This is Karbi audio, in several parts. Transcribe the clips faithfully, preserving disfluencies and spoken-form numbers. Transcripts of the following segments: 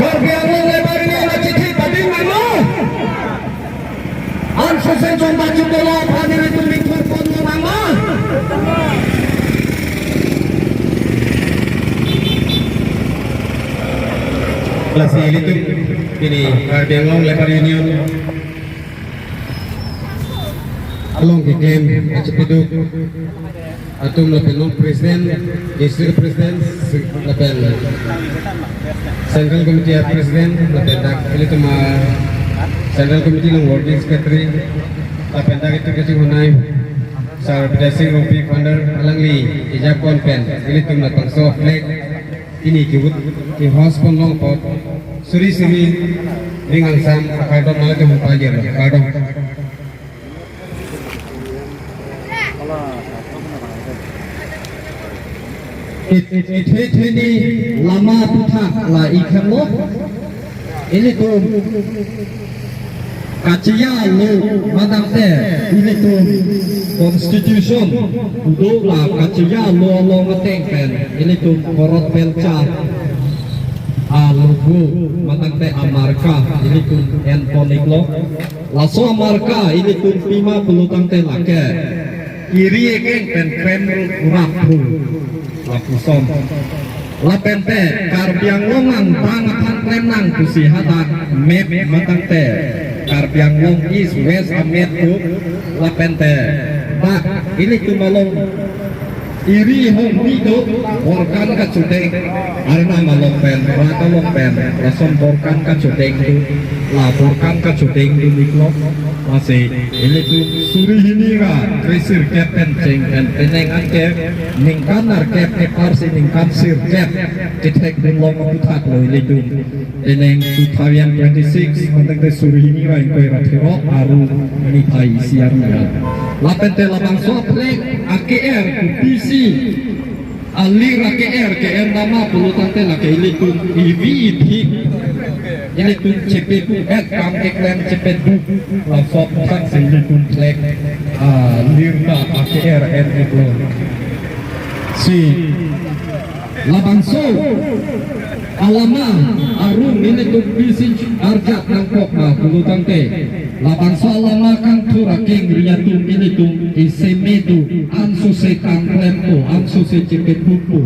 Karbi Anglong Labour Union achithi pading mano. An sosen chomba chipela aphan ilitum mikthur pon lo mama. Lasi ilitum pini Karbi Anglong Labour Union along keklem achipaduk atum lapen non president, district president, lapen central committee president, lapen dak ilitum, ah, central committee along working secretary, lapen dak itum kachinghon-ai Sir Bidya Sing Rongpi founder, alangli kejakpon pen ilitum labangso flag pini kevut, kehos pon long apot suri suri ning angsam akardom nangtum pajir, kardom. It, it, it, it, ini lama aputhak la ik henlo. Ilitum kacheya lo, mate ilitum constitution kedo la kacheya lo along ateng pen ilitum korot pelcha a logo mate amarka ilitum enpon iklo. Laso amarka ilitum pima pulotangte lake iri ekeng pen krem rap ru lapuson. Lapen te Karbi Anglong angbong aphan klem nang pusi hadak map mate Karbi Anglong East West a-map pu. Lapen te dak ilitum along iri hong ni do, Borkan kachudeng, Arnam along pen, rat along pen, lason Borkan kachudeng do, la Borkan kachudeng do niklo. Lasi ilitum suri hini ra kre sirkep pen cheng pen penang angke ningkan nerkep ke parsi ningkan sirkep kethek dun long aputhak lo ilitum. Penang two thousand twenty-six, mate suri hini ra ingkoi ra throk aru niphai isi aru ya. Lapen te labangso flag a-K R kopisi, alir a-K R, K R nama pulotangte lake ilitum ivi iphi, ilitum chepepu et kam keklem chepepu, laso aputhak si ilitum flag, ah, lir ta a-K R en iklo. Si labangso alama arum ilitum bisin arjap nangkok ma pulotangte, labangso alama kangthur akengri atum ilitum isi medu ansose kangklempo, ansose chepetutpo,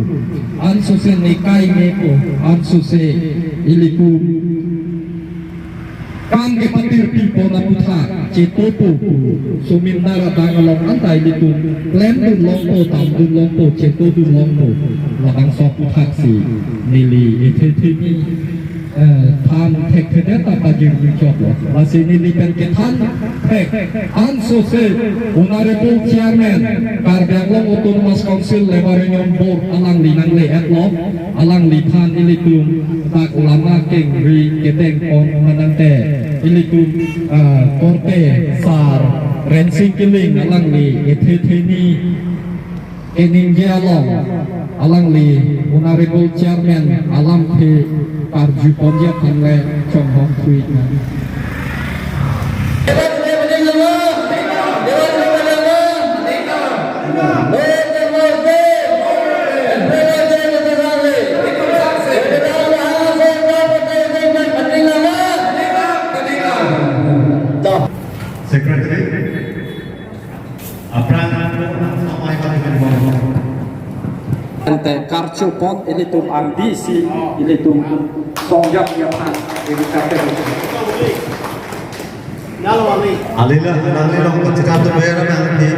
ansose nekai mepo, ansose ilitum kam kepatirpi pon aputhak chetopo pu, sumimdar adang along anta ilitum klemdun longpo, damdun longpo, chetodun longpo. Labangso aputhak si neli ethe themi, eh, than thekthedet ta pajirjirchotlo. Lasi neli pen kethan thek ansose Honorable Chairman Karbi Anglong Autonomous Council Labour Union Board alangli nangle-etlo. Alangliphan ilitum dak lama kengri kedeng pon manang te ilitum, ah, korte Sar Rensing Killing alangli ethe theni keningje along alangli Honorable Chairman alamthe karju ponji aphan le chonghong thui. Secretary, apran samai kami. Ante karcho pon ilitum ang D C ilitum songjak ya pan ini kate. Alila, alila, kachika tu bayar na ni.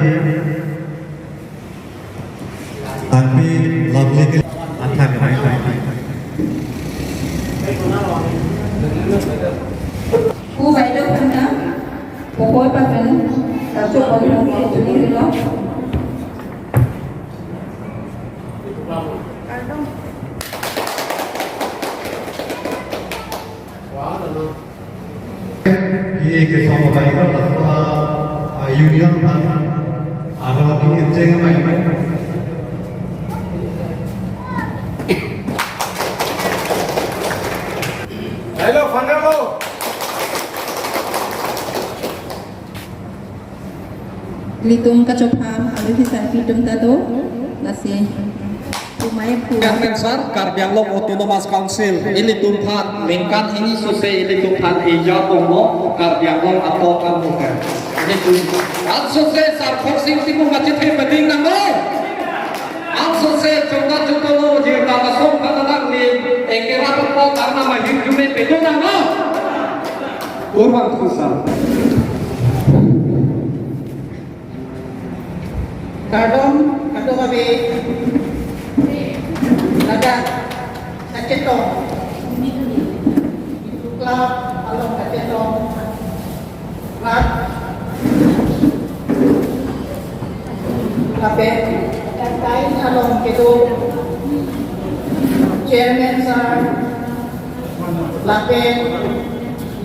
Tapi lovely ke athak. Ku baideo kanta, pokoi pakan, satu pokoi pakan itu ni lo. Ye ke somo bai ko, ah, union pan, aro di cheng mai. Hello, Fangalo. Ilitum kachophan, alu hisan pitum tado, lasi. Chairman sir, Karbi Anglong Autonomous Council, ilitum aphan ningkan hini sose ilitum aphan eja ponlo Karbi Anglong atok amukan. Ilitum ansose Sar Khorsing Timung kachethe pading nanglo. Ansose chongda chotolo jirta kasong katalang ni ekera pokok karena mahim jume pedo nanglo. Kurang susah. Kardom, kardom abe. Ladak kachetong. Itu club along kachetong. Club. Lapen, kain along kedo. Chairman sir. Lapen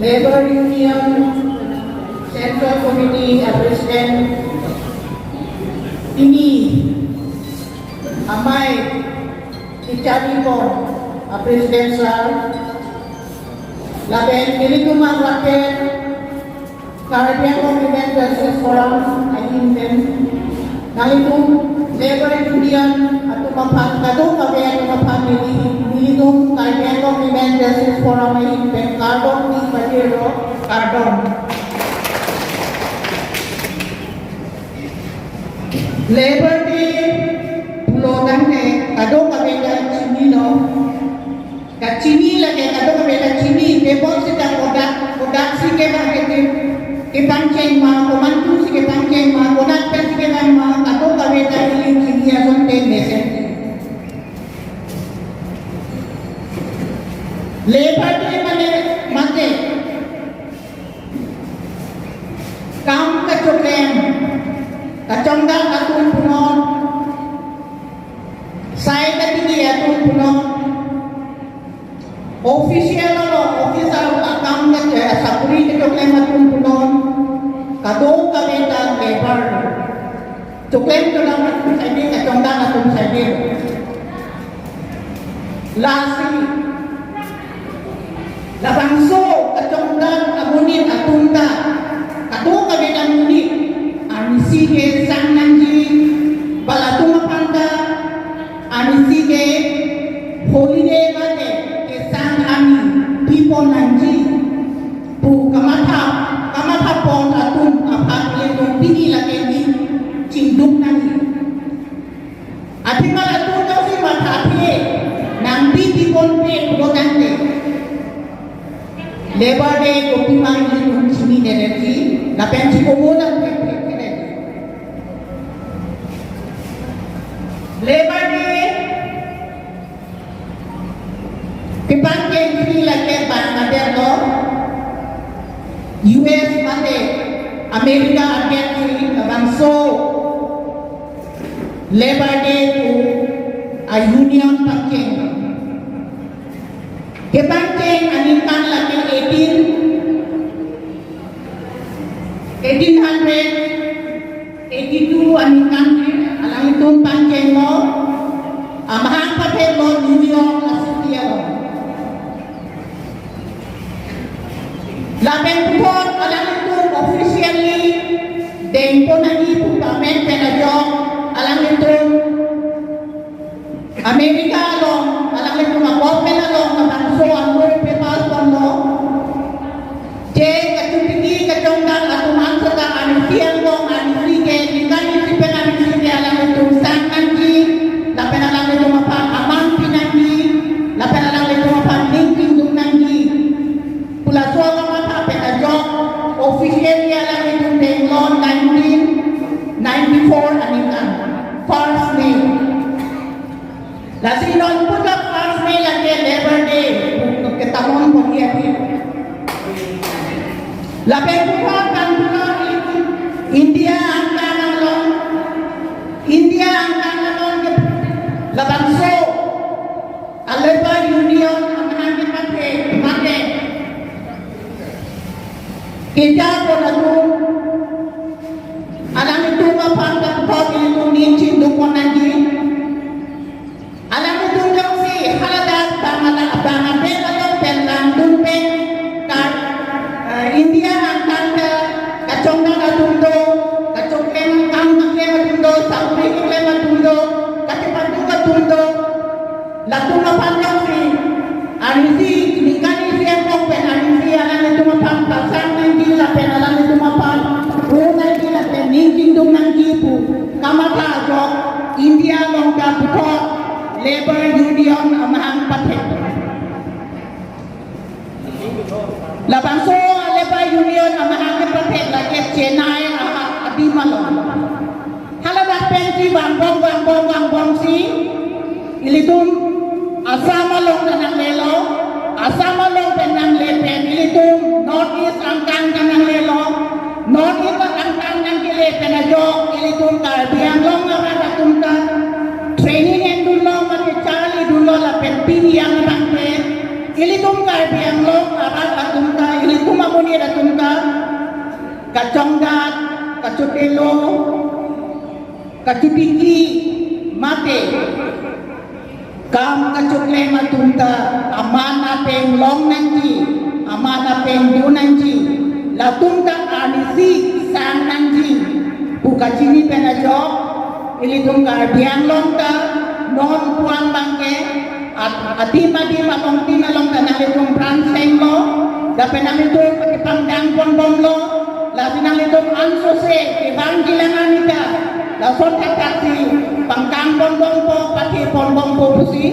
Labour Union Central Committee a President, pini amei kecharli pon a President sir, lapen nelitum anglapen Karbi Anglong Women Justice Forum ahin pen, nanglitum Labour Union atum aphan, kadokave atum aphan neli, nelitum Karbi Anglong Women Justice Forum ahin pen kardom ni pajirlo, kardom. Labour Day pulo tangte kadokave ta chinilo. Kachini lake kadokave ta chini, tebon seta kodak, kodak si kevang ke, kepangcheng ma, komantu si kepangcheng ma, kodak pen si kevang ma, kadokave ta ili chini asonte mesen. Labour Day mane mate kam kachoklem, kachongdak atum punon, sai katili atum punon, official lo, officer akam ke, eh, sakuri kechoklem atum punon, kadokave ta labour. Choklem cholang atum saide, kachongdak atum saide. Lasi, labangso kachongdak amonit atum ta, kadokave ta monit, arnisi kesang nangji, bala atum aphan ta, arnisi ke holiday mate kesang arni pipon nangji pu kamatha, kamatha pon atum aphan ilitum pini lake ni chingduk nangji. Athema atum ta si matha athe nangpi pipon pe pulo tangte Labour Day kopima ilitum chini nangji, lapen si komo nang pe pe pe. Labour Day kepangcheng si lake bang adet lo, U S mate America adet si labangso Labour Day pu a union pangcheng. Kepangcheng aningkan lake eighteen, eighteen hundred eighty-two aningkan ke alanglitum pangchenglo, amahang patheklo New York a city along. Lapen puthot alanglitum officially dengpon nangji pu pamen pen ajok alanglitum America along, alanglitum a-government along labangso a-law pass ponlo. Je kachupiki kachongdak atum an seta arnisi angbong, arnisi ke, ningkan isi pen arnisi ke alanglitum sang nangji, lapen alanglitum aphan amang pi nangji, lapen alanglitum aphan ning chingduk nangji pu laso kamatha pen ajok officially alanglitum denglo nineteen ninety-four aningkan, first May. Lasi non puthot first May lake Labour Day, ketamon kogi ati. Lapen puthot kan puthot India angtan along, India angtan along ke labangso a-labour union amahang kepathe mate keja pon atum, alanglitum aphan ta puthot ilitum ning chingduk pon nangji. Alanglitum jongsi haladak bang ala-, bang adet along pen langdun pen ka, eh, India angtan ke kachongdak atum do, kachoklem, kam keklem atum do, sakuri keklem atum do, kachepaduk atum do, Isi, ningkan isi angbong pen arnisi alanglitum aphan pasang nangji lapen alanglitum aphan ro nangji lapen ning chingduk nangji pu kamatha ajok India along ta puthot Labour Union amahang pathek. Labangso Labour Union amahang kepathek lake Chennai a-, adim along. Haladak pensi vangbom, vangbom, vangbomsi ilitum Assam along ta nanglelo, Assam along pen nangle pen ilitum North East angkang ta nanglelo, North East angkang nangkele pen ajok ilitum Karbi Anglong arat atum ta training endunlo mate charlidunlo lapen pini abang pen ilitum Karbi Anglong arat atum ta, ilitum amonit atum ta kachongdat, kachotelo, kachotiki mate kam kachoklem atum ta aman apeng long nangji, aman apeng do nangji, latum ta arnisi sang nangji pu kachini pen ajok ilitum Karbi Anglong ta non pu-an abangke at-, adim adim along tin along ta nanglitum pran senglo, lapen nanglitum kepangdang ponbomlo, lasi nanglitum ansose kevang jilang anita, lason thakthak si pangkang ponbompo, pathe ponbompo pusi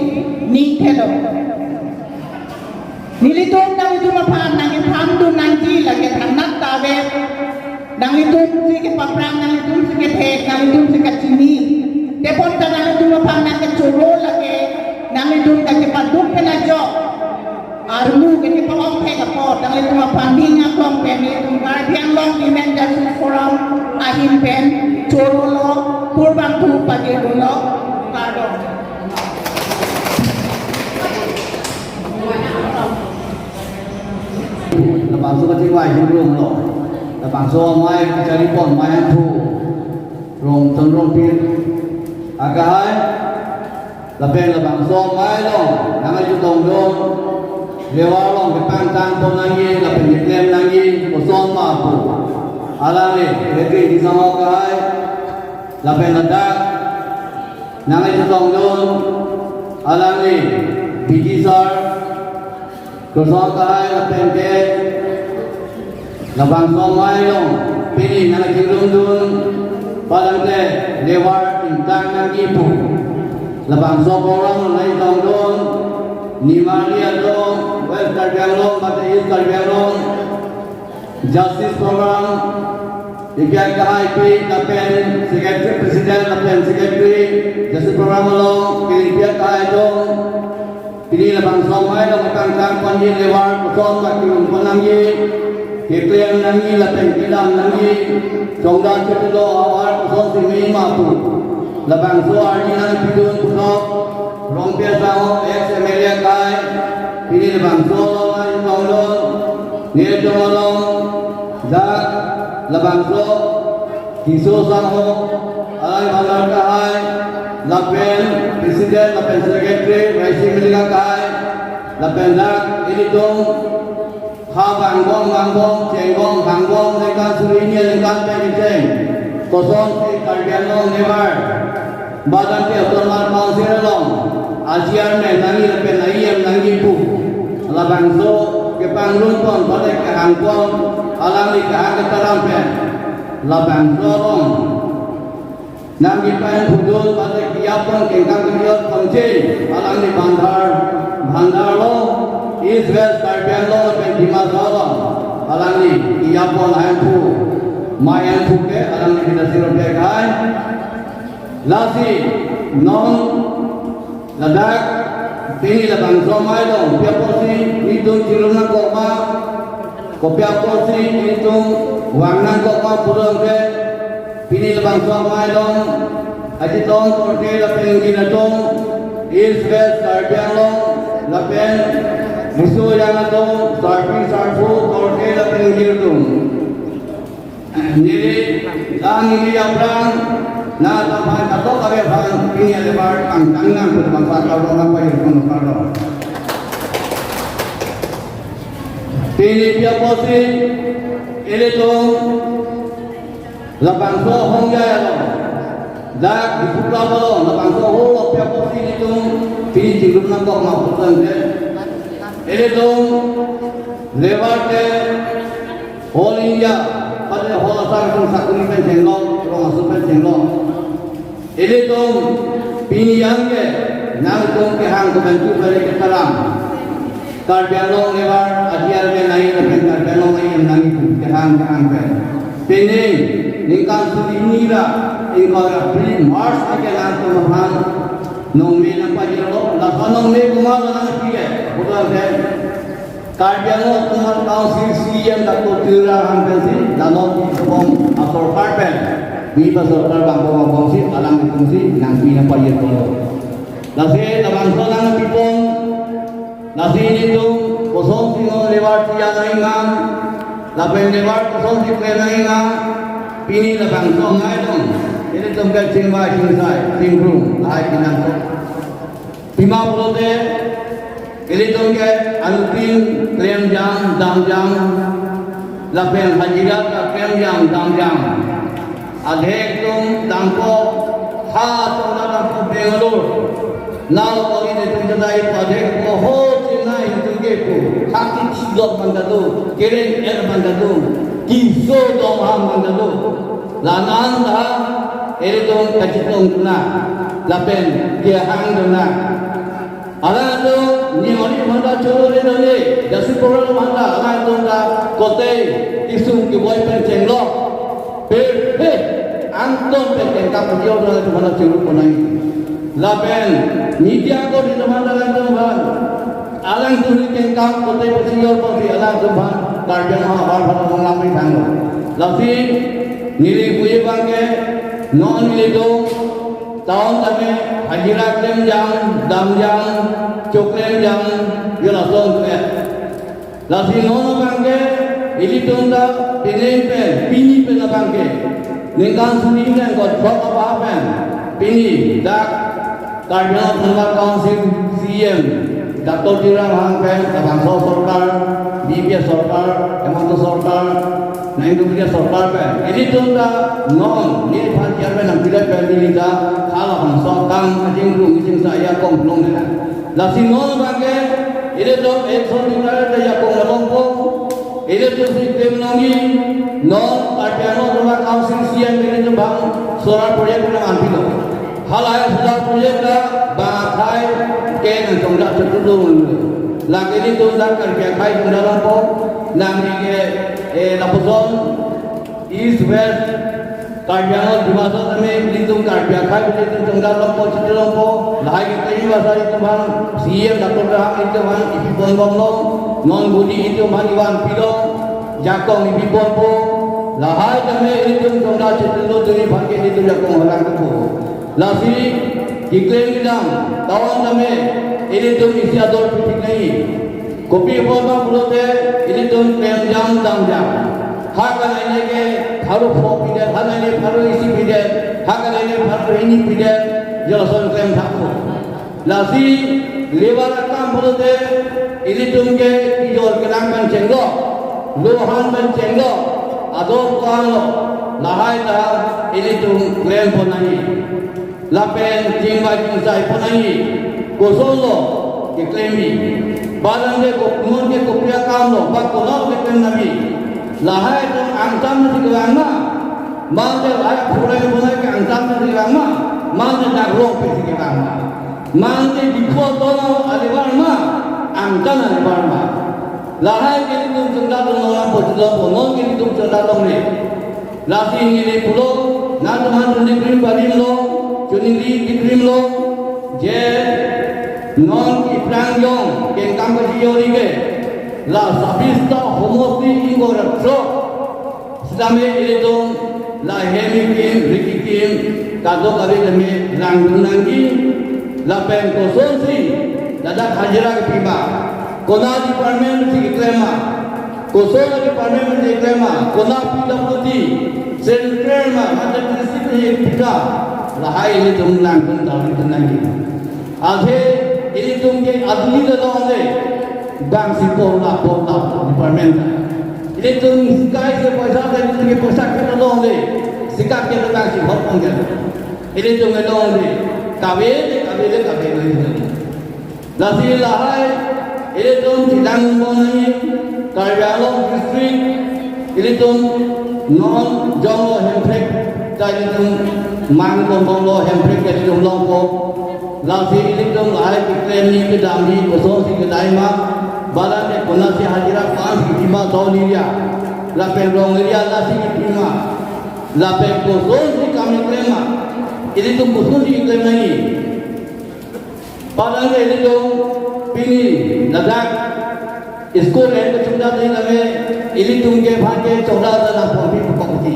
ning thelo. Nelitum nanglitum aphan nangkethan dun nangji lake thangnat ta ave. Nanglitum si kepaphrang, nanglitum si kethek, nanglitum si kachini. Tebonta nanglitum aphan nangkechoro lake, nanglitum kachepaduk pen ajok armu kachepa-ong thek apot, nanglitum aphan ning aklong pen nelitum Karbi Anglong Women Justice Forum ahin pen chorolo, purbangthu pajirdulo, kardom. Labangso kachingvai himrumlo. Labangso amei kacharipon amei Angthu Rongchon Rongphir akehai. Lapen labangso amei along nangkachetongdun, Labour along kepangtang pon nangji lapen keklem nangji koson ma pu. Alangli Secretary Tisang akehai. Lapen ladak nangkachetongdun alangli P G sir, koson akehai lapen ke labangso amei along pini nangkachingrumdun, padangte Labour ingtang nangji pu labangso program nangchetongdun, nimarli along West Karbi Anglong mate East Karbi Anglong Justice Program, ipi akehai pi lapen Secretary, President lapen Secretary Justice Program along, kiri ipi akehai dong, pini labangso amei along kepangtang ponji Labour koson ma kirum pon nangji, keklem nangji lapen kedam nangji, chongdat chotelo ahavar koson si me ma pu. Labangso arni nangpidun puthot, Rongpi asangho ex M L A akehai, pini labangso along nangchetongdun, nelitum along dak labangso Tisso asangho, alangli Bhandar akehai, lapen President lapen Secretary Raisi Milik akehai, lapen dak ilitum ha vangbom vangbom, chengbom vangbom, ningkan suri hini aningkan pen kecheng, kosonsi Karbi Anglong Labour padangte Autonomous Council along a-chairman nangji lapen a-E M nangji pu labangso kepangrum pon, padangte kehang pon, alangli kehang ketaram pen labangso along nangkepainphudun padangte kejapon kengkang kejot ponche, alangli Bhandar, Bhandar along, East West Karbi Anglong lapen Dima Hasao along alangli kejapon ahem pu, amei Angthu ke alangli Bidya Sing Rongpi akehai. Lasi non ladak pini labangso amei along pi apotsi nelitum chirum nangkok ma, kopi apotsi nelitum vang nangkok ma pulote, pini labangso amei along kachetong korte lapen ingjir atum, East West Karbi Anglong lapen riso ejang atum, sarpi sarpo korte lapen ingjir atum. Neli, la neli aphrang, nangtum aphan katok kave aphan, pini Labour kangkang nang pun bangsa kardom nangpajirpon kardom. Pini pi apotsi, ilitum labangso ahong jaya lo, dak Diphu Club along labangso ahong pi apotsi ilitum pini chirum nangkok ma pulote, Ilitum labour ke All India, pada All Assam atum sakori pen chenglok, rong aso pen chenglok. Ilitum pini yang ke nangtum kehang kebantu pada ketaram. Karbi Anglong labour A D R ke nai lapen Karbi Anglong A M nangtum kehang kehang pen. Pini ningkan suri nira ingkoi ra March ke nangtum aphan nongme nangpajirlo, laso nongme komat nangpi ke, putar ke. Karbi Anglong Autonomous Council C E M Doctor Tuliram Ronghang pensi, lanon ipon asorkar pen, pi ba sorkar bangko bangko si, alanglitum si nangpi nangpajirlo. Lasi labangso nangpipon, lasi ilitum kosonsi non labour tiya nangji ma, lapen labour kosonsi klem nangji ma, pini labangso ngai dong, ilitum ke chingvai chingsai, chingrum, lahai pinangso. Pima pulote, ilitum ke anuttin klemjam, damjam, lapen hajira ta klemjam, damjam. Adhek atum dampo, ha atum ta dampo Bangalore. Nau kali ilitum kedai padek po ho Chennai atum ke po. Haki chidok bang kado, keren er bang kado, kiso dong ham bang kado. Lanan ta ilitum kachetong tuna, lapen kehang tuna. Alangtum ni ori manda choro le dole, jasi poro manda, alangtum ta kote kisung kiboi pen chenglok. Pe, pe, angton pen kengkam kejor na tumana choro ponai. Lapen media ko di manda alangtum aphan. Alangtum ni kengkam kote pachijor pon si alangtum aphan Karbi Anglong abar aphan manglam ri thanglo. Lasi neli puji abang ke non neli do town tame hajira klemjam, damjam, choklemjam, yo lason ke. Lasi non abang ke ilitum ta pini pen, pini pen abang ke ningkan suri ningkan kothrok abang pen pini dak Karbi Anglong Autonomous Council C E M Doctor Tuliram Ronghang pen, labangso sorkar, B P F sorkar, Himanta sorkar, Narendra Modi sorkar pen, ilitum ta non, neliphan chairman nangpilai pen neli ta, halabangso akam, ajingrum, ajingsai akong long nela. Lasi non abang ke, ilitum election declare ta akong longpo, ilitum si klem longji, non Karbi Anglong Autonomous Council C E M ilitum abang solar project nangpilo. Halahai solar project ta bang akhai ke nangchongdak chetudun. Lake ilitum ta Karbi akhai chongdak longpo, nangli ke, eh, lapuson East West Karbi Anglong Dima Hasao tame ilitum Karbi akhai ilitum chongdak longpo, chetudun longpo. Lahai ke tini basa ilitum aphan C E M Doctor Ronghang ilitum aphan ipipon bomlo, non budi ilitum aphan ivan pilo, jakong ipiponpo. Lahai tame ilitum chongdak chetudun duni aphan ke ilitum jakong halang kepo. Lasi keklem kedam, town tame ilitum isi ador pipik nai. Kopi apot ma pulote ilitum klemjam damjam. Ha kalaine ke pharo pho pidet, ha kalaine pharo isi pidet, ha kalaine pharo hini pidet, yo lason klem thakpo. Lasi labour akam pulote ilitum ke kejor kelang pen chenglok, lohan pen chenglok, ador ko-an lo, lahai ta ilitum klem pon nangji. Lapen chingvai chingsai pon nangji, kosonlo keklemji. Ba tangte kopi, non ke kopi akam lo, ba konat keklem nangji. Lahai atum angtan si kevang ma, mate lahai phurai bonai ke angtan si kevang ma, mate dak rong pensi kevang ma, mate Diphu town alabour ma, angtan alabour ma. Lahai ke ilitum chongdak long, pochilong, non ke ilitum chongdak longle. Lasi neli pulo, nangtum aphan choningri parim lo, choningri krim lo, je non iphrang jong kengkam kachijor ri ke, la sabista homosti ingkoi ra throk sitame ilitum la hem kekim, ri kekim, kadokave tame langdun nangji, lapen kosonsi ladak hajira kepi ma, konat department si keklem ma, koson department si keklem ma, konat P W D, central ma, mate municipal pika, lahai ilitum langdun ta langdun nangji. Athe ilitum ke aduli ta longle, bang si porla porla department ta. Ilitum sika isi poisa ta, ilitum ke poisa ke ta longle, sika ke ta bang si hot pon ke. Ilitum ke longle, kave le, kave le, kave le. Lasi lahai Ilitum chedang bom nangji, Karbi Anglong district, ilitum non jonglo Hemprek, ta ilitum man bom bonglo Hemprek ke ilitum longpo. Lasi ilitum lahai keklem ni kedam ni kosonsi kedai ma, balang ke konatsi hajira pasi kima tau ni ya. Lapen rong area lasi kima. Lapen kosonsi kami klem ma. Ilitum kosonsi klem nangji. Padang ke ilitum pini ladak school en kechungda tadi kami ilitum ke bhante chungda ta na pon pi pokok ti.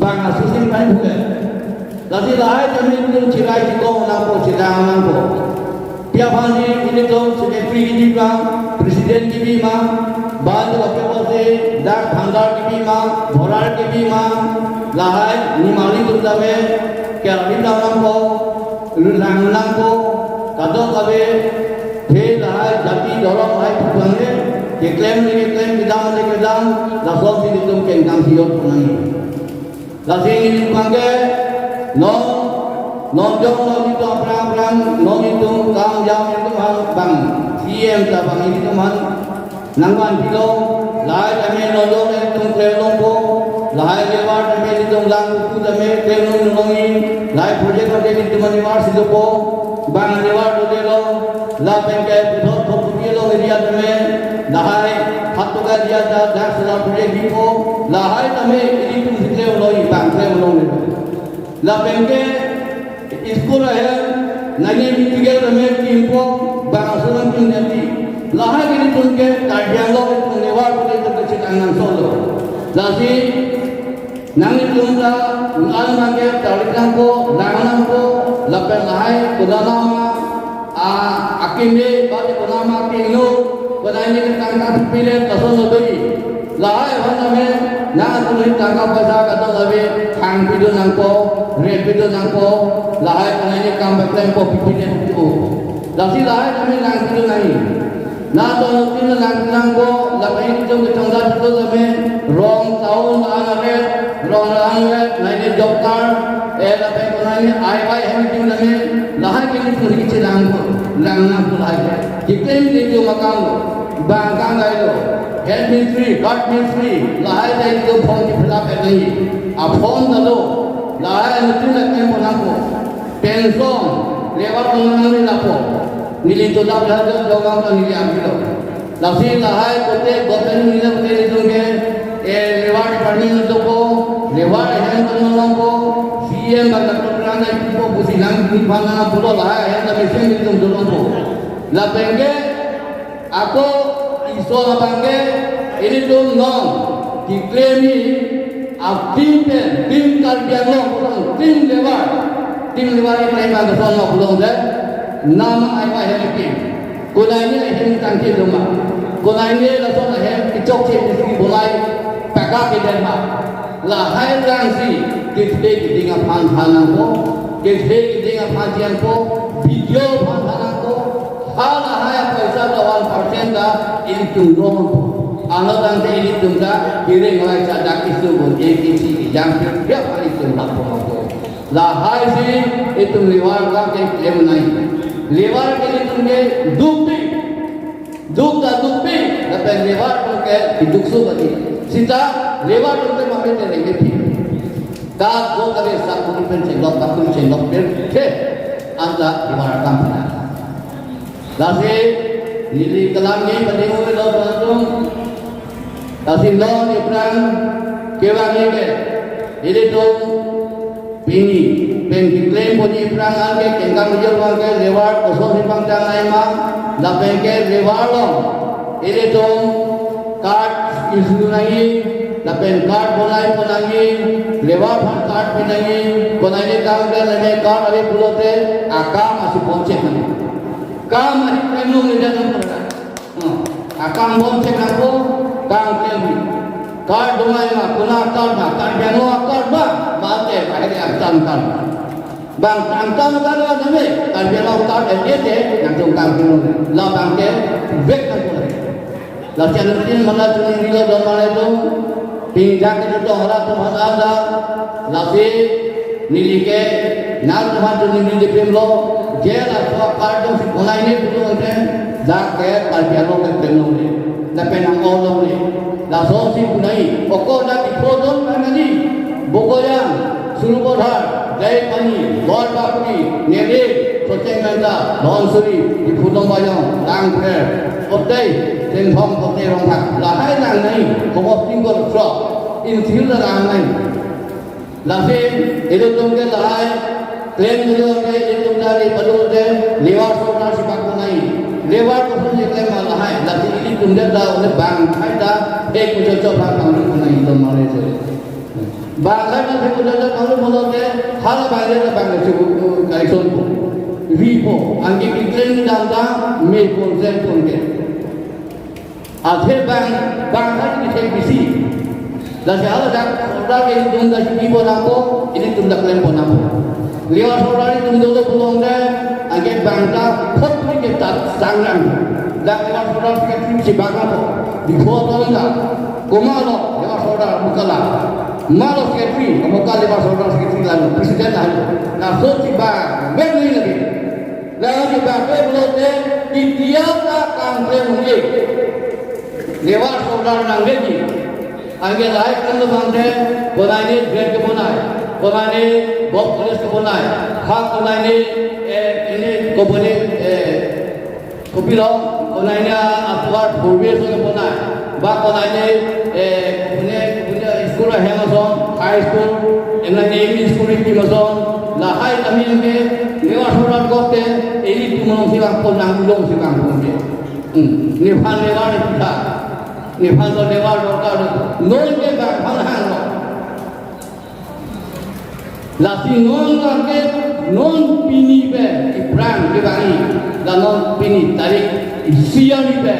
Bang asusing pai bule. Lasi lahai kami ilitum chirai chikong nangpo chidang nangpo. Pi aphan si ilitum secretary kebi ma, president kebi ma, bang tu pakai pasi dak bhandar kebi ma, borar kebi ma, lahai ni mali tum dame, kya ri dam nangpo, Ru lang nangpo, kadokave, the lahai jati dhorom hai pu abang ke, keklem le keklem, kedam le kedam, lasonsi ilitum kengkam siyot nangji. Lasi ilitum abang ke, non, non jong non ilitum aphrang aphrang, non ilitum kam jam ilitum han bang, C M ta bang ilitum han, nangvan pilo, lahai tame non jong ilitum klem longpo, lahai levar tame ilitum lang kuku tame klem long longji, lahai project tame ilitum anivar si dopo, bang anivar dodelo, lapen ke puthot thok kupi long area tame, lahai hatoka area ta dak solar project bipo, lahai tame ilitum si klem longji, bang klem longji. Lapen ke school ahem, nangji medical ahem kimpo, bang ason atum nangji. Lahai ke ilitum ke Karbi Anglong ilitum levar pute ilitum ke chit angan solo. Lasi, nanglitum ta, nang abang ke, tarik nangpo, lang nangpo, lapen lahai, kudana ma, a, akimi, bali kudana ma, kinu, kudana ini tangka pile, kason lo bagi. Lahai aphan tame, nang atum tangka paisa kadokave, thang pidun nangpo, rate pidun nangpo, lahai aphan ini kam beklem po pipine tu. Lasi lahai tame nang pidun nangji. Na to nutin nang pidun nangpo, lapen ilitum kechongda pidun tame, rong town la-an aret, rong la-an aret, na ini job card, eh, lapen kona ini I Y hem pidun tame, lahai ke ilitum kechelang po, lang nangpo lahai. Kiklem ilitum akam lo. Bang kang gai lo, health ministry, card ministry, lahai dai do form ke fill up nangji. A form ta lo, lahai nutin na klem pon nangpo. Pension, levar pon nangji lapo. Neli to dap lahai do jogam ta neli ambi lo. Lasi lahai kote government neli na kote ilitum ke, eh, levar department dopo, levar ahem ta nangpo, C M ba doctor pran ai po pusi nangji aphan nangpo lo lahai ahem ta mesen ilitum dolongpo. Lapen ke, ako ison abang ke ilitum non keklem ni a-team pen, team Karbi Anglong, team levar, team levar ini abang ke son pulo de, nama ai pa hem kim. Kona ini ahem tangke doma. Kona ini lason ahem kechok che isi bolai paka ke dema. Lahai rang si, kethe keding aphan than nangpo, kethe keding aphan than nangpo, video aphan than nangpo, halahai apaisa ta one percent ta ilitum do nangpo. Ano tangte ilitum ta, kiri ngai sa dak isu bon, ek isi, yang kiri apa ilitum lapo nangpo. Lahai si, ilitum levar ke klem nangji. Levar ke ilitum ke dukpik. Duk ta dukpik, lapen levar atum ke keduk so bagi. Sita levar atum ke mame te rengge pi. Ka go kare sa kuri pen chenglok, ka kuri chenglok pen, the, anta levar akam pina. Lasi, neli kelang ni padi mo lo atum. Lasi non aphrang kevang ni ke, ilitum pini, pen keklem ponji aphrang an ke kengkam ujol abang ke levar kosonsi pangchang nangji ma, lapen ke levar along ilitum card issue nangji, lapen card bonai pon nangji, levar aphan card pi nangji, konai ni kam ke leme card ave pulote akam asi pon chek nangji. Kam ari klem nung ni dan nung. Hmm. Akam bom chek nangpo, kam klem. Card dungai ma, kona card ma, card benglo card ma, mate, kahiri akam card. Bang akam card ma, card ma, name, card benglo card, eh, eh, eh, nangtum kam klem. La bang ke, vek nangpo. Lasi anutin mana tuning rilo don mana itu, pinjak itu dong, hala tum hana ada, lasi, neli ke, nang tum hana tuning rilo dipim lo, Jela so karjong si ponai ne pulo ante, dak ke Karbi Anglong ke tenong ne, lapen ang olong ne. Laso si punai, oko dak di photon kan ni, Bokojan, Sarupathar, Deipani, Borpakri, Nede, Socheng Ganda, Dhansiri, di photon Bajong, Langpher, Ottei, Tengthong, Ottei Rongthak, lahai lang nai, Komos Tingkol Throk, inthil lang nai. Lasi, ilitum ke lahai, klem dulu ke ilitum dari padul ke, Lewar Sordar si bak nai. Lewar koson si klem lahai, lasi ilitum ke dah oleh bang, hai dah, ek muncul coba bang nai itu malah itu. Bang hai dah, ek muncul coba bang itu malah ke, hal bang itu bang itu, eh, kaison po. Wi po, angki klem dam dam, me pon sen pon ke. Athe bang, bang hari ni saya bisi. Lasi hala dak sordar ke ilitum dak si bibonangpo, ilitum dak klemponnangpo. Lewar sordar ilitum dolo pulo ante, angke bang dak khot ni ke tat sangnang. Dak lewar sordar secretary si bang apo. Di photon dak. Komat lo lewar sordar mukala. Malo secretary, mukala lewar sordar secretary lalu. President lalu. Laso si bang, bang ni lagi. Lalu dipakai pulote, itiap ta kangklem uli. Lewar sordar nangleji. Angke lahai kan lo bangte, bonai ni grade kebonai. Bonai ni Govt College kebonai. Hak bonai ni, eh, ini kebonai, eh, kopilo, bonai ni atuar purbe so kebonai. Ba konai ni, eh, punya, punya school ahem ason, high school, M L A M E school iti ason, lahai kami ke, lewar sordar kote, ilitum along si bang pon nanglong si bang pon ke. Hmm, nephan lewar ni kita. Nephan to lewar dorkar. Non ke bang phan hang lo. Lasi non lake non pini pe iphrang kebangi, la non pini tarik isi arni pe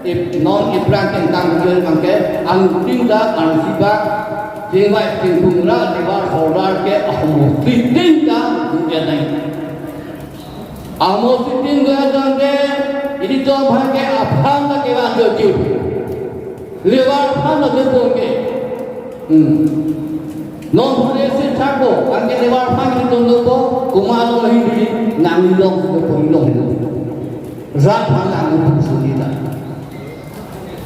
ip-, non iphrang kengkang kujoi bangke angting da arsiba tingbai tingpung ra lewar sordar ke ahmo siting da dunia nai. Ahmo siting da dangke ilitum bangke aphan da kewa jojo. Lewar aphan lo dopo ke. Hmm. Non hore se thakpo, angke lewar aphan ke dopo, komat lo hidi, nang long dopo, long long. Rat aphan nang dopo suli ta.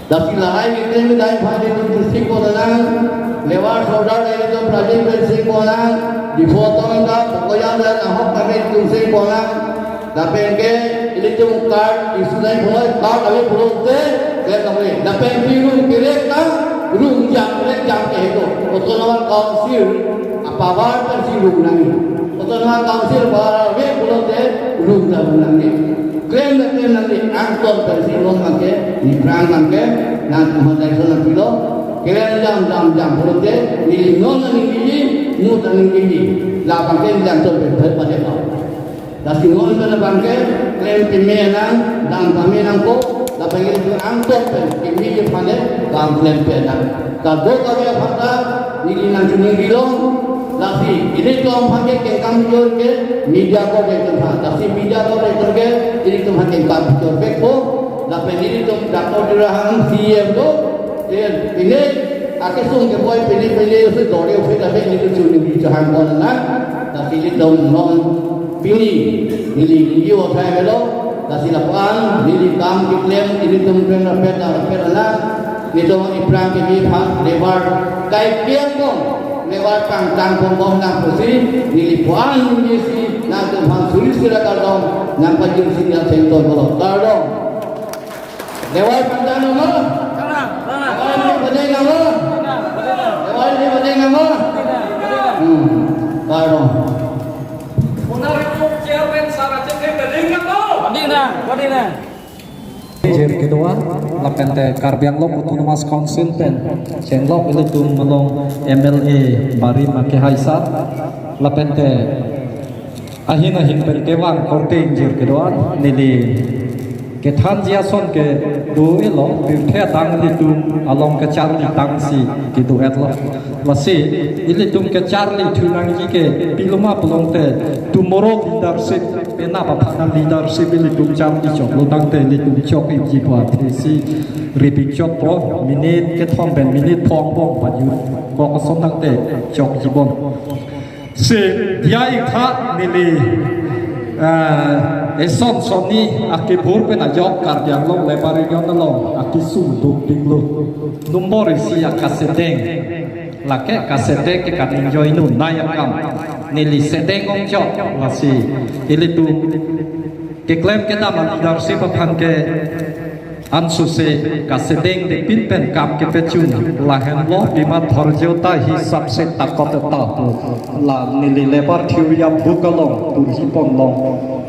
Tapi lahai ke tem dai aphan ke dopo siko nang, lewar sordar ke dopo prajin ke siko nang, di photon ta, pokoknya dan ahok kami dopo siko nang. Lapen ke ilitum card issue nai puloi, card ave pulote, klem nangji. Lapen ke room kerek ta, room jam kerek jam ke heko. Autonomous Council apower pensi room nangji. Autonomous Council power ave pulote, room ta room nangji. Klem ta klem nangji, angton pensi non bangke, iphrang bangke, nangtum hajai so nangpilo. Klem jam jam jam pulote, ili non nangji, mut nangji. La bangke jam ton pe pe pa de pa. Lasi non pen bangke, klem peme nang, dam peme nangpo, lapen ke angton pen, kimi ke phane, kam klem pe nang. Kado kami aphan ta, neli nangchiningrilo, lasi, ilitum aphan ke kengkang jor ke, media coordinator aphan, lasi media coordinator ke, ilitum aphan kengkang jor pe po, lapen ilitum Doctor Tuliram Ronghang C E M do, eh, ini, ake sung ke boy, pini, pini, usi dore, usi tapi ilitum chuningri chahang pon nang, lasi ilitum non, Pini, neli video thai melo, lasi lapu-an, neli kam keklem, ilitum pen rapet, rapet anak, nelitum iphrang kimi aphan, lewar kaikeng bom, lewar pangtang bom bom nang pusi, neli pu-an neli si, nangtum aphan suri sira kardom, nangpajir si nang thengton bolo, kardom. Lewar pangtang nang mo? Lewar ni bade nang mo? Lewar ni bade nang mo? Hmm, kardom. Honorable Chairman Sir Rajendra Gading nang mo? Bade nang, bade nang. Jir kedo-an, lapen te Karbi Anglong Autonomous Council pen chenglok ilitum along M L A Barim Akehai Sir, lapen te ahin ahin pen kevang korte ingjir kedo-an neli kethanji ason ke do-etlo, pirthe adang ilitum along kecharli tangsi kedo-etlo. Lasi ilitum kecharli thu nangji ke pilo ma pulote tomorrow leadership, penap aphan leadership ilitum charli choklo tangte ilitum chok-ikji pu athesi repeat chokpo, minute kethom pen minute phongo bom pajut kok ason tangte chokji bom. Si diya-ik tha neli Ah, eson sonni akebur pen ajok Karbi Anglong Labour Union along akesung dukpiklo. Nombor isi akasedeng. Lake kasedeng ke kaningjoinei akam. Neli sedeng ongchok, lasi ilitum keklem kedam a-leadership aphan ke ansose kasedeng de pinpen kam kepachun lahenlo, pima thorjo ta hisap se takot ta pu la neli labour theory a-book along turhiponlong.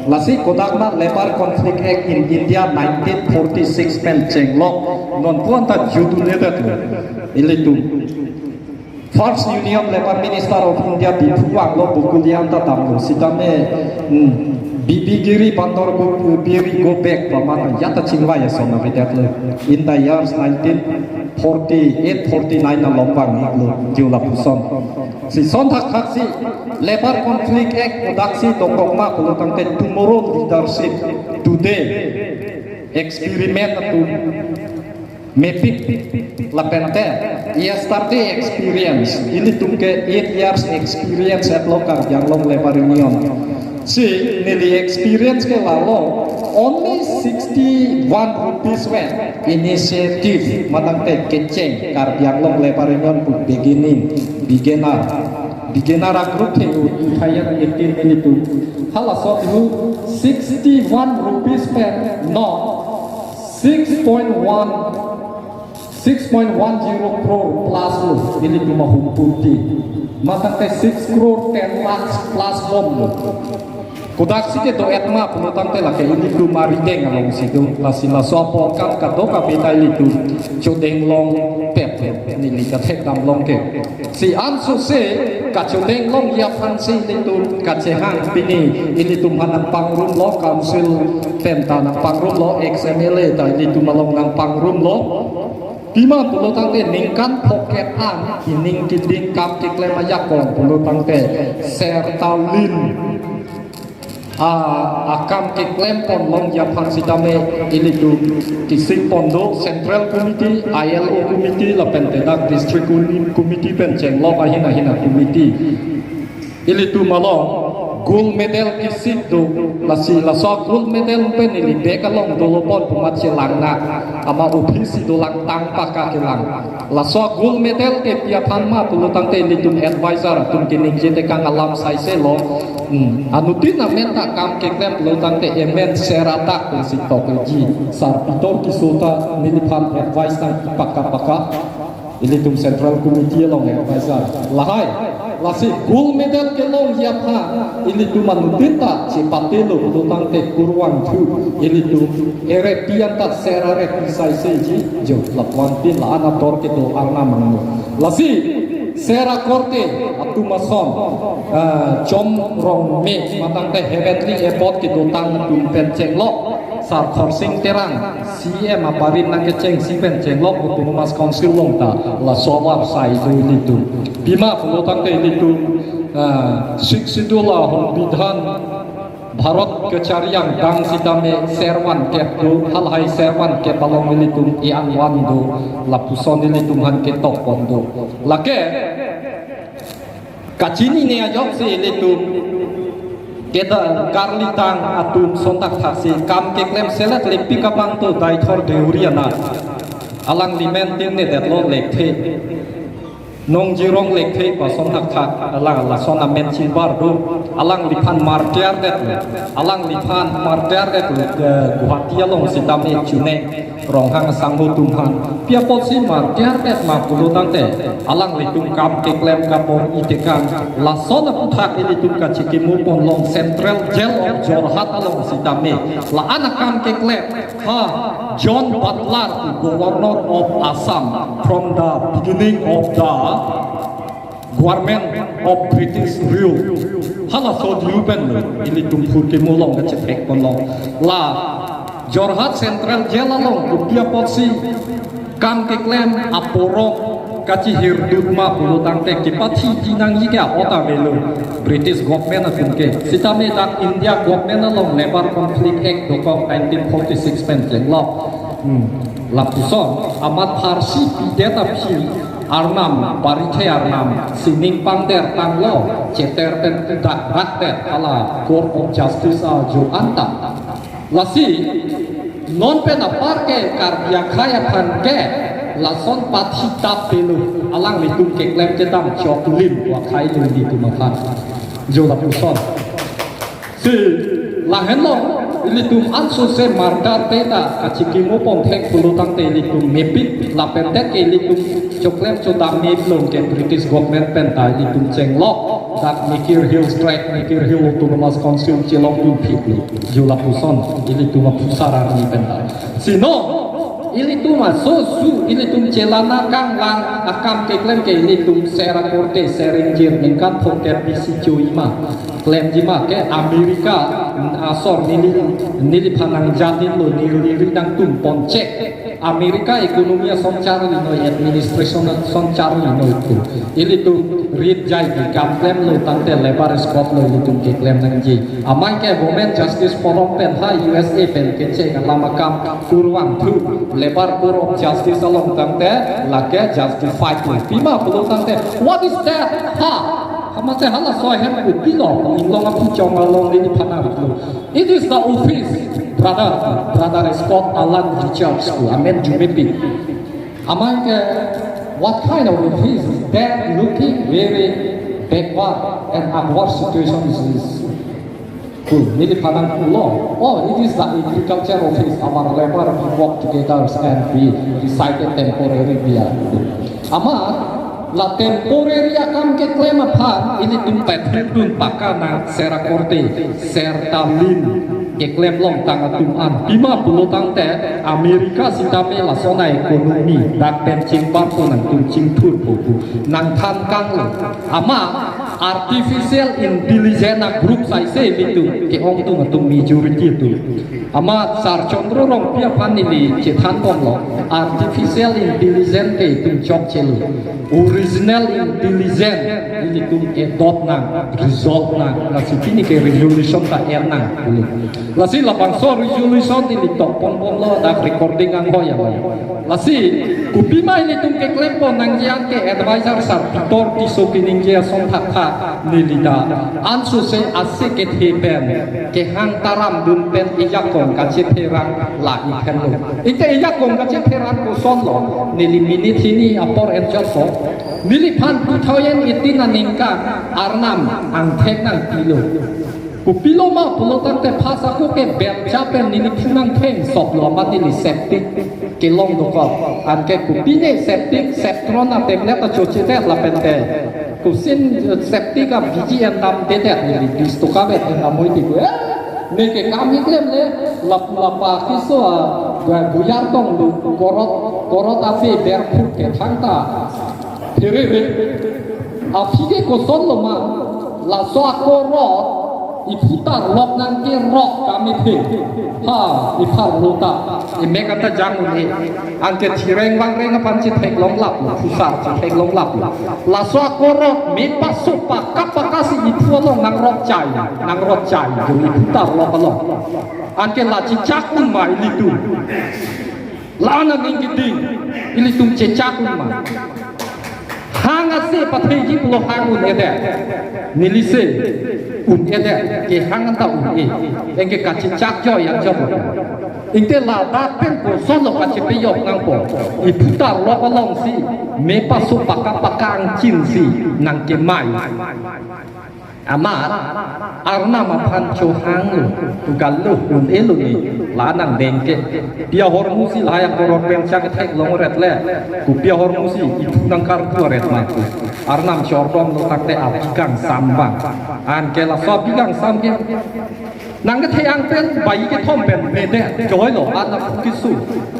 Lasi kodak ma Labour Conflict Act in India nineteen forty-six pen chenglok, non puan ta jutune det lo. Ilitum First Union Labour Minister of India Biphu Anglo Bokulia ta damlo, sitame, hmm, Bibi Giri Bandar Go, Giri go back pamana ya ta chingvai ason avedetlo. In the years nineteen forty-eight forty-nine along vang iklo, jo lapuson. Si son thakthak si Labour Conflict Act kodaksi dokok ma pulo tangte tomorrow leadership, today experiment atum mepik, lapente yesterday experience, ilitum ke eight years experience at lo Karbi Anglong Labour Union. Si neli experience ke lalo, only sixty-one rupees pen initiative matangte kecheng Karbi Anglong Labour Union pu beginning, beginner, beginner a-group the u two thousand eighteen ilitum. Halaso thu sixty-one rupees pen non six point one, six point one zero crore plus lo ilitum ahumpurti. Matangte six crore ten lakhs plus bomlo. Kodaksi kedo-et ma pulo tangte lake ilitum arideng alongsi do. Lasi laso apor kan kadokave ta ilitum chodenglong pet, neli kathekdamlong ke. Si ansose kachodenglongji aphansi ilitum kachehang pini ilitum aphan nangpangrumlo, council pen ta nangpangrumlo, ex M L A ta ilitum along nangpangrumlo. Pima pulo tangte ningkan phokep an ining keding kam keklem ajakong pulo tangte ser ta lin a, akam keklemponlongji aphan sitame ilitum kesikpon do, Central Committee, I L O Committee, lapente dak District Uni-, Committee pen chenglok ahin ahin a-committee. Ilitum along gold medal kesik do, lasi laso gold medal pen ili bag along dolopon pu amat chelang na, ama office si dolang tang paka kelang. Laso gold medal ke pi aphan ma pulo tangte ilitum advisor atum keningje tekang alam saise lo. Hmm. Anuttin amen ta kam keklem pulo tangte amen ser adak pensi tokji. Sar Pitor Tisso ta neliphan advice nang paka paka. Ilitum Central Committee along advisor. Lahai, lasi gold medal kelongji aphan ilitum anuttin ta chepatelo pulo tangte kurvangthu ilitum erepi anta ser arepi saiseji jo lapuan pin la-an ator kedo arna mangno. Lasi ser akorte atum ason, ah, Chom Rongme matangte Heavenly Airport kedotang atum pen chenglok, Sar Khorsing Terang C E M abarim nangkechengsi pen chenglok Autonomous Council along ta laso avar sai do ilitum. Pima pulo tangte ilitum, ah, Sixth Schedule ahombidhan Bharat kachari angdeng sitame servan kep do, halahai servan kep along ilitum i-an van do, lapuson ilitum aphan ketokpon do. Lake kachinine ajoksi ilitum kedo karlitang atum son thakthak si kam keklem selet lepik abang to Deithor Deuri anat. Alangli men tin ne detlo lekthe. Nongjirong lekthe pu ason thakthak, alang lason amen chingbar do, alangliphan martyr det, alangliphan martyr det, eh, Guwahati along sitame chune Ronghang asangho atum aphan. Pi apotsi martyr det ma pulo tangte, alanglitum kam keklem kabor-i tekang, lason aphuthak ilitum kachekimo ponlong Central Jail of Jorhat along sitame la-an akam keklem. Ha, John Butler, Governor of Assam, from the beginning of the government of British rule. Halaso diu pen lo, ilitum phurkimo along kachethek ponlong. La, Jorhat Central Jail along, kopi apotsi kam keklem aporok kachihirdut ma pulo tangte kepathi pinangji ke a-ot avelo British government atum ke. Sitame dak India government along Labour Conflict Act dokok nineteen forty-six pen chenglok. Hmm. Lapuson amat pharsi pidet aphi Arnam, barithe arnam, sining pangder tanglo, cheter pen dak rakdet hala Court of Justice ajo anta. Lasi, non pen apar ke Karbi akhei aphan ke, lason pathi tap pelo, alanglitum keklem kedam choklim, akhei lo ilitum aphan. Jo lapuson. Si, lahenlo, ilitum ansose mardar te ta, kachikimo ponthek pulo tangte ilitum mepik, lapen det ke ilitum choklem chodam mepik long ke British government pen ta ilitum chenglok, dak Mikir Hills Tract, Mikir Hill Autonomous Council chelong dun phit lo, jo lapuson, ilitum aphusar arni pen ta. Si non, ilitum aso su, ilitum chelana kanglang, akam keklem ke ilitum ser akorte, ser ingjir, ningkan thomkep bisi cho-i ma. Klemji ma ke America asor neli, neliphan nangjanlo, neli ri nangtum ponchek. America economy ason charli noi, administration ason charli noi tu. Ilitum rit jai di kam klemlo tangte Labor Scott lo ilitum keklem nangji. Amei ke Women Justice Forum pen ha U S A pen kecheng alam akam kurvangthu, Labor Court of Justice along tangte lake justified lo. Pima pulo tangte, what is that? Ha! Amatsi halaso ahem utilo, inglong aphu chong along neliphan arlo. It is the office, brother, brother Scott Alan Richards pu, amen jumepik. Amei ke, what kind of office is that, looking very backward and adverse situations is good. Neliphan nangpulo, oh, it is the agriculture office, our labor, we work together and we decided temporary we are. Amat, la temporary akam keklem aphan, ilitum pathir dun paka nang ser akorte, ser talin, keklem longtang atum an. Pima pulo tangte America sitame lason a-economy, dak pen chingbar po nangtum chingthur po pu. Nangthan kanglo. Amat artificial intelligence a-group saise ilitum ke-ongdung atum majority atum. Amat Sar Chandra Rongpi aphan neli chethan bomlo. Artificial intelligence ke itum chokchelo. Original intelligence ilitum adopt nang, resolve nang, lasi pini ke resolution ta er nang. Lasi labangso resolution neli tok pon bomlo, dak recording anghoi ya. Lasi, kopima ilitum keklem pon nangji an ke advisor sar Pitor Tisso keningje ason thakthak neli ta ansose ase kethe pen, kehang taram dun pen ejakong kachepherang la-ik henlo. Ite ejakong kachepherang kosonlo, neli minute hini apor enchotpo. Neliphan two thousand eighteen aningkan arnam angthek nangpilo. Kopilo ma pulo tangte phas ako ke belcha pen neli phunang thengsoplo amat neli septic kelong dokok. Anke kopine septic, Septron atemlet achochedet lapente. Kosin septic a-B G N damdedet neli bis toka bet en amoi tiku. Eh, neke kam iklem le, lap-, lapa kiso a, bu-, buyar tong lu, korot, korot abe berphut ke thangta. Pherere. Aphi ke kosonlo ma, laso akorot, iphutar lok nangkerok kamethe. Ha, ipharlo ta. Emek anta jang un-e. Anke thireng vangreng aphan chetheklonglaplo, phusar chetheklonglaplo. Laso akorot, mepaso pakapaka si iphu along nangrokchai, nangrokchai, jo iphutar lok along. Anke la chechak un ma ilitum. La-an aning keding, ilitum chechak un ma. Hang ase patheji pulo hang un-edet. Nelise un-edet, kehang anta un-e. Anke kachechak joi anjom. Ingte ladak pen kosonlo kachepejok nangpo. Iphutar lok alongsi, mepaso pakapaka angchin si nangkemai. Amat, arnam aphan chohanglo, tu galo, un-elo ne, la nangdengke. Pi ahormu si lahai akorot belcha ketheklongret le, kopi ahormu si iphu nangkarpuret ma pu. Arnam chordomlo tangte abi kangsam bang. Anke laso abi kangsam ke, nangkethe-ang pen, baji kethom pen, medet, joilo, an aphu keso.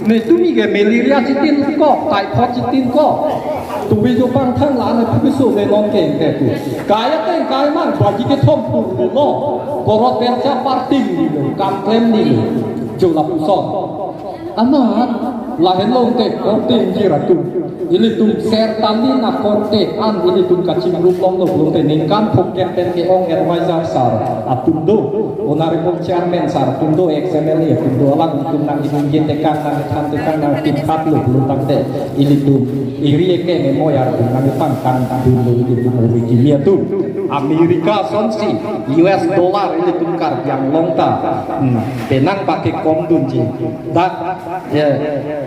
Ne tumi ke malaria chitin ko, typhoid chitin ko. Tubi jo pangthang la-an aphu keso ne non ke ke tu. Kaya teng kai mang baji kethom purlo. Korot belcha parting nilo, kam klem nilo. Jo lapuson. Amat, Lahenlo te korte ingjir atum. Ilitum sertalin akorte an ilitum kachingrum longlo pulote ningkan phongkep pen ke-ong advisor sar atum do. Honorable chairman sar atum do, ex M L A atum do, alangtum nangkingje tekang nangthan tekang nangpithat lo pulo tangte ilitum iri eke memoi atum nangpangtang dunlo ilitum ori kimi atum. America asonsi U S dollar ilitum Karbi Anglong ta, hmm, penang pakekom dunji. Dak, ya,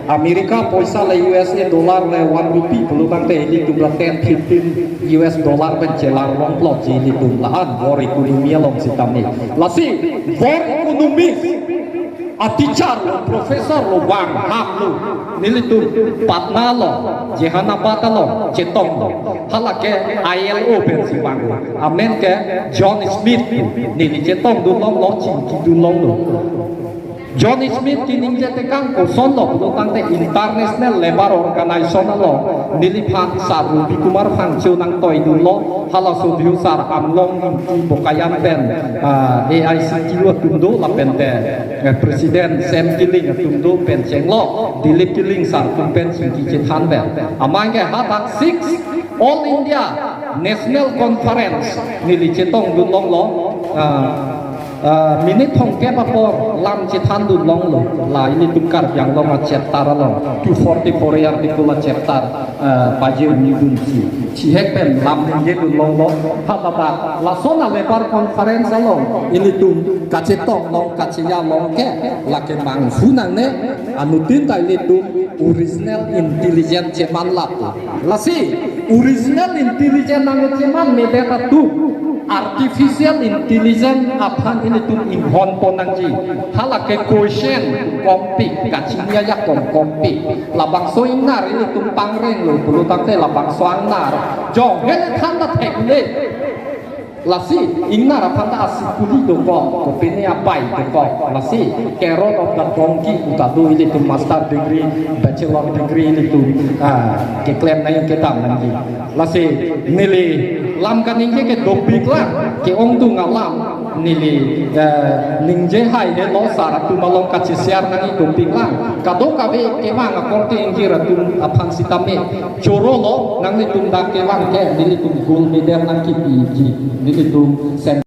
America poisa le U S A dollar le one rupee pulo tangte ilitum la ten fifteen U S dollar pen chelar longplotji ilitum la-an war economy along sitame. Lasi war economy a teacher lo, professor lo, vang ham lo, nelitum Patna lo, Jehanabad lo, chetong lo. Hala ke I L O pensi vang lo. Amen ke John Smith, neli chetong dun longlo, chingki dun longlo. John Smith keningje tekang koson lo pulo tangte International Labour Organization along neliphan sar Ruby Kumar Phangcho nangtoi dunlo, halaso diu sar Anglong Ingti Bokajan pen, ah, A I C T U atum do lapen te, eh, President Sam Killing atum do pen chenglo, Dilip Killing sar atum pen chingki chethan pen. Amang ke hadak six All India National Conference neli chetong dun longlo, ah, ah, minute thomkep apor lam chethan dun longlo, la ilitum Karbi Anglong a-chapter along, two forty-four article a-chapter, ah, pajirni dunsi. Chihek pen lam ningje dun longlo, ha tata, lason a-labour conference along ilitum kachetong long, kacheja long ke, lake manghu nangne, anuttin ta ilitum original intelligence cheman lapu. Lasi, original intelligence nangcheman medet atum, artificial intelligence aphan ilitum inghon pon nangji. Hala ke question kompik, kachini ajakong kompik. Labangso ingnar ilitum pangreng lo, pulo tangte labangso ingnar. Jong, hele than ta thekle. Lasi, ingnar aphan ta asikuli dokok, kopine abai dokok. Lasi, carrot of the donkey puta do ilitum master degree, bachelor degree ilitum, ah, keklem nangji kedam nangji. Lasi, neli lam kaningje ke dopik lang, ke-ongdung alam, neli, eh, ningje hai helo sar atum along kacheshare nangji dopik lang. Kadokave kevang akorte ingjir atum aphan sitame choro lo, nanglitum dak kevang ke, nelitum gold medal nangkipiji, nelitum sen-